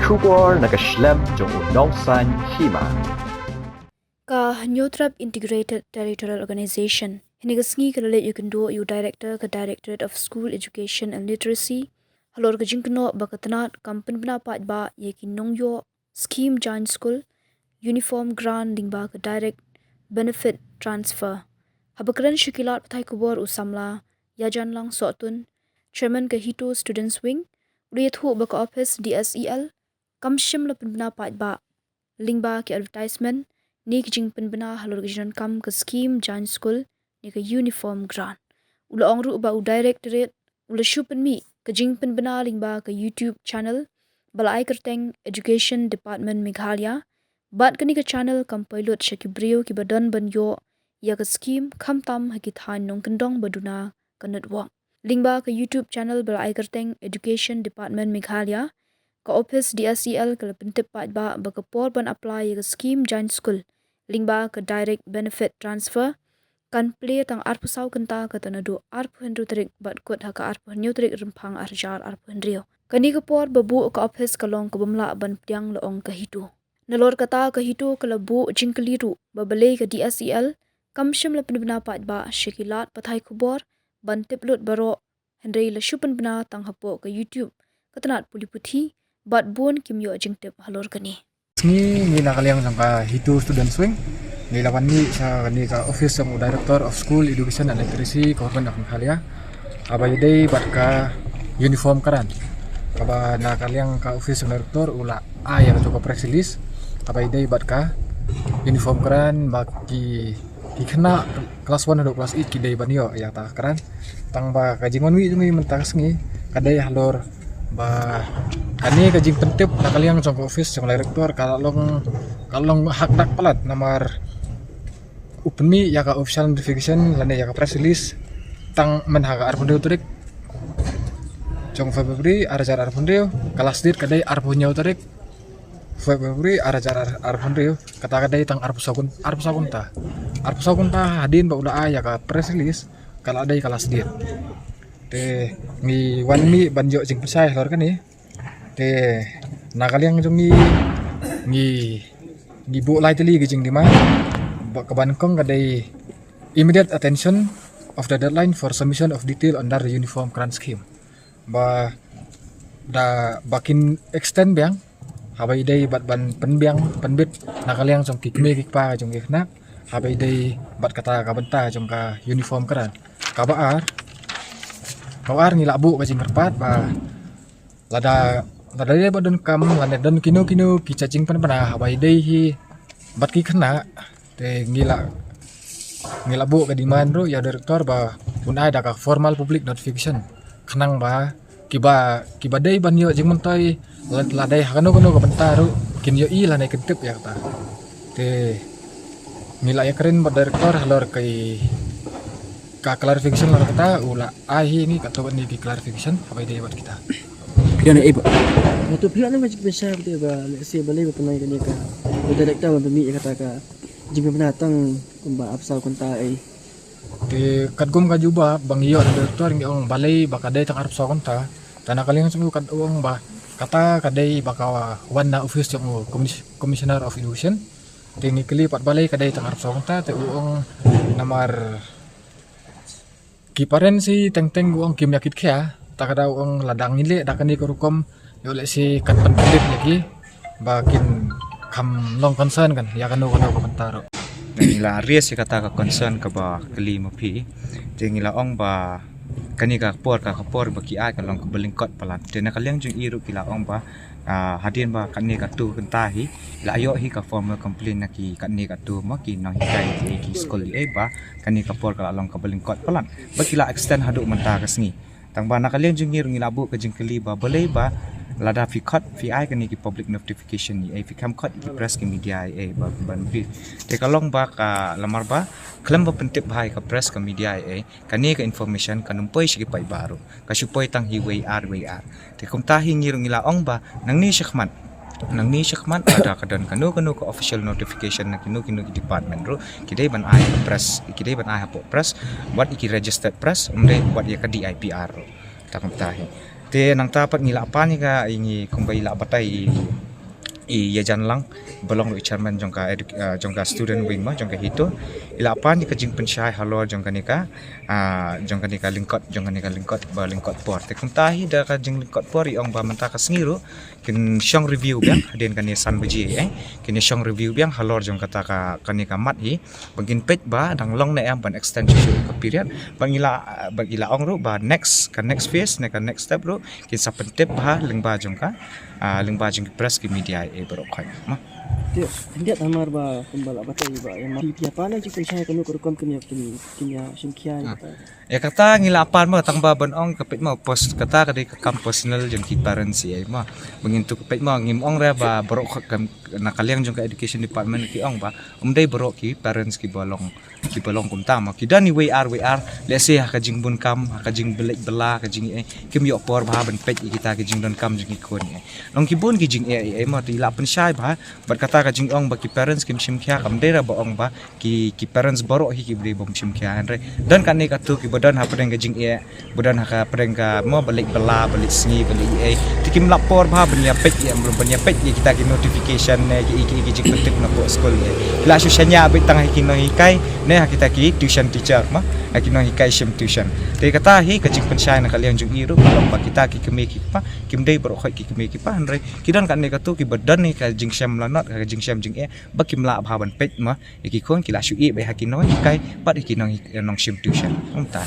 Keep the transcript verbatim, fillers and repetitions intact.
Khubor na ka shlem jong u nongsaiñ hima. Ka Hynñiewtrep Integrated Territorial Organization hynne ka sngi ka la leit ïakynduh ïa u Director ka Directorate of School Education and Literacy halor ka jingkynnoh ba ka tnad kam pynbna paidbah ïa ki nongïoh skim jaiñ skul, uniform grant lyngba ka direct benefit transfer. Haba kren sha ki lad pathai khubor u samla Ïajanlang Sohtun, Chairman ka HITO Students Wing, u la ïathuh ba ka ophis D S E L kam shym la pynbna paidbah lyngba ki advertisement ne ki jingpynbna halor ka jingdonkam ka skim jaiñ skul ne ka uniform grant. U la ong ruh ba u Directorate u la shu pynmih ka jingpynbna lyngba ka YouTube channel ba la ai kyrteng Education Department Meghalaya, bad kane ka channel kam poi lut sha ki briew kiba don ban ïoh ïa ka skim, khamtam ha ki thaiñ nongkyndong ba duna ka network. Lyngba ka YouTube channel ba la ai kyrteng Education Department Meghalaya, ka ophis D S E L ka la pyntip paidbah ba ka por ban apply ïa ka skim jaiñ skul lyngba ka direct benefit transfer kan plie tang arphew saw kynta, kata naduh arphew hynriew tarik bad kut ha ka arphew hynñiew tarik Rymphang arhajar arphew hynriew. Kane ka por ba buh ka ophis ka long kaba ym lah ban pdiang, la ong ka HITO. Nalor kata, ka HITO ka la buh jingkylli ruh ba balei ka D S E L kam shym la pynbna paidbah sha ki lad pathai khubor ban tip lut baroh, hynrei la shu pynbna tang hapoh ka YouTube, ka tnad pule puthi, bad bun kim ïoh jingtip halor kane. Sngi ngi na ka liang jong ka HITO Students Wing, ngi la wan mih sha kane ka office jong u Director of School Education and Literacy, Government of Meghalaya, haba ïadei bad ka uniform grant. Kaba na ka liang ka office jong u Director u la ai ïa ka jong ka press release haba ïadei bad ka uniform grant ba ki, ki khynnah class one haduh class eight ki dei ban ïoh ïa kata ka grant. Tang ba ka jingwan mih jong ngi mynta ka sngi ka dei halor ba kane ka jingpyntip na ka liang jong ka office jong u Director ka la long, ka la long hakdak palat, namar u pynmih ïa ka official notification lane ïa ka press release tang mynha ka arphew hynriew tarik jong February arhajar arphew hynriew, ka last date ka dei arphew hynñiew tarik February arhajar arphew hynriew, kata ka dei tang arphew saw kyn-, arphew saw kynta. Arphew saw kynta hadien ba u la ai ïa ka press release ka la dei ka last date. Te ngi wan mih ban ïoh jingpynshai halor kane. Te na ka liang jong ngi, ngi, ngi buh lai tylli ki jingdemand. Ba, kaba nyngkong ka dei immediate attention of the deadline for submission of detail under the uniform grant scheme. Ba da ba kin extend biang haba ïadei bad ban pynbiang pynbit na ka liang jong ki kmie ki kpa jong ki khynnah haba ïadei bad kata ka bynta jong ka uniform grant. Kaba ar, kaba ar ngi la buh ka jingkyrpad ba lada, lada dei ba donkam lane don kino kino ki jait jingpynbna haba ïadei hi bad ki khynnah, te ngi la, ngi la buh ka demand ruh ïa u Director ba un ai da ka formal public notification, khnang ba kiba, kiba dei ban ïoh jingmyntoi la, la dei ha kano kano ka bynta ruh kin ïohi lane kin tip ïa kata. Te ngi la ïakren bad u Director halor ka, ka clarification halor kata, u la ai hi ngi katto katne ki clarification haba ïadei bad kita. Phi don ei ba. Nga tu phi don ei ba jingpynshai ba, let's say, balei ba pynlong ïa kane ka, u Director ban pynmih ïa kata ka jingpynbna tang kumba arphew saw kynta ei. Te katkum ka jubab ba ngi ïoh na u Director ngi ong balei ba ka dei tang arphew saw kynta. Te na ka liang jong u kat u ong ba kata ka dei ba ka wan na office jong u Commis-, Commissioner of Education. Te ngi kylli pat balei ka dei tang arphew saw kynta, te u ong namar ki parents hi teng teng u ong kim ïa kit khia, ta ka da u ong lada ngi leh da kane ka rukom, ïoh lehse kan pynpynbit ïa ki ba kin kham long concern kan ïa kano kano ka bynta ruh. Ngi la raise ïa kata ka concern kaba kylli ma phi. Te ngi la ong ba kane ka por, ka, ka por ba ki ai ka long kaba lyngkot palat. Te na ka liang jong i ruh ki la ong ba, ah, hadien ba katne katto kynta hi la ïoh hi ka formal complaint na ki katne katto ma ki nonghikai ki skul ei ba kane ka por ka la long kaba lyngkot palat ba ki la extend haduh mynta ka sngi. Tang ba na ka liang jong ngi ruh ngi la buh ka jingkylli ba balei ba lada phi khot phi ai kane ki public notification ei, phi kham khot ki press ki media ei ba ban brief. Te ka long ba ka lamar ba khlem ba pyntip bha ïa ka press ka media ei, kane ka information kan ym poi sha ki paidbah ruh, ka shu poi tang hi wei ar wei ar. Te kumta hi ngi ruh ngi la ong ba nangne shakhmat, nangne shakhmat lada ka don kano kano ka official notification na kino kino ki department ruh ki dei ban ai ka press, ki dei ban ai hapoh press, wat ïa ki registered press, ym dei wat ïa ka D I P R ruh. Ta kumta hi. Te nangta pat ngi la pan ïa ka, i ngi kumba i la batai i, i Ïajan Lang, ba long ruh i chairman jong ka edu-, ah, jong ka student wing mo, jong ka HITO. I la pan ïa ka jingpynshai halor jong kane ka, ah, jong kane ka lyngkot, jong kane ka lyngkot, ba lyngkot por. Te kumta hi da ka jinglyngkot por i ong ba mynta ka sngi ruh kin shong review biang, hadien kane san baje, eh. Kin shong review biang halor jong kata ka, kane ka mat hi. Ba ngin peit ba dang long ne em ban extend shuh shuh ka period. Ba ngi la, ba ngi la ong ruh ba next, ka next phase ne ka next step ruh kin sa pyntip bha lyngba jong ka, ah, lyngba jong ki press, ki media, eh, baroh khoit. Mo. Te, hynrei namar ba kumba la batai ba ïa ma, ki ïa pan jingpynshai kano ka rukom kin ïa, kin, kin ïa shim khia ïa kata. Ïa kata ngi la pan mo, tang ba ban ong ka peit mo, pos-, kata ka dei ka kam personal jong ki parents ïa mo. Ba ngin tu ka peit mo, ngim ong re ba baroh khoit kam, na ka liang jong ka education department ki ong ba ym dei baroh ki parents kiba long, kiba long kumta mo. Ki don iwei ar, wei ar, lehse ha ka jingbun kam, ha ka jingbylleit bylla, ka jing, eh, kim ïoh por bha ban peit ïa kita ki jingdonkam jong ki khun, eh. Long ki bun ki jing, eh, eh, mo, te i la pynshai bha bad kata ka jingong ba ki parents kim shim khia, kam dei re ba ong ba ki, ki parents baroh hi kiba dei bym shim khia, hynrei don kane katu kiba don hapdeng ka jingeh, ba don ha ka pdeng ka mo, ba leit bylla, ba leit sngi, ba leit ei. Te kim lap por bha ban ïa peit ïa, ban ïa peit ïa kita ki notification ne ki, ki, ki jingpyntip na poh skul ne. Ki la shu shaniah beit tang ha ki nonghikai ne ha kita ki tuition teacher mo, ha ki nonghikai shim tuition. Te kata hi ka jingpynshai na ka liang jong i ruh, ba long ba kita ki kmie ki kpa kim dei baroh khoit ki kmie ki kpa, hynrei ki don kane katu kiba don hi ka jingshem lanot, ka jingshem jingeh, ba kim lah bha ban peit mo ïa ki khun, ki la shu ïeh beit ha ki nonghikai bad ha ki nong, nongshim tuition. Kumta.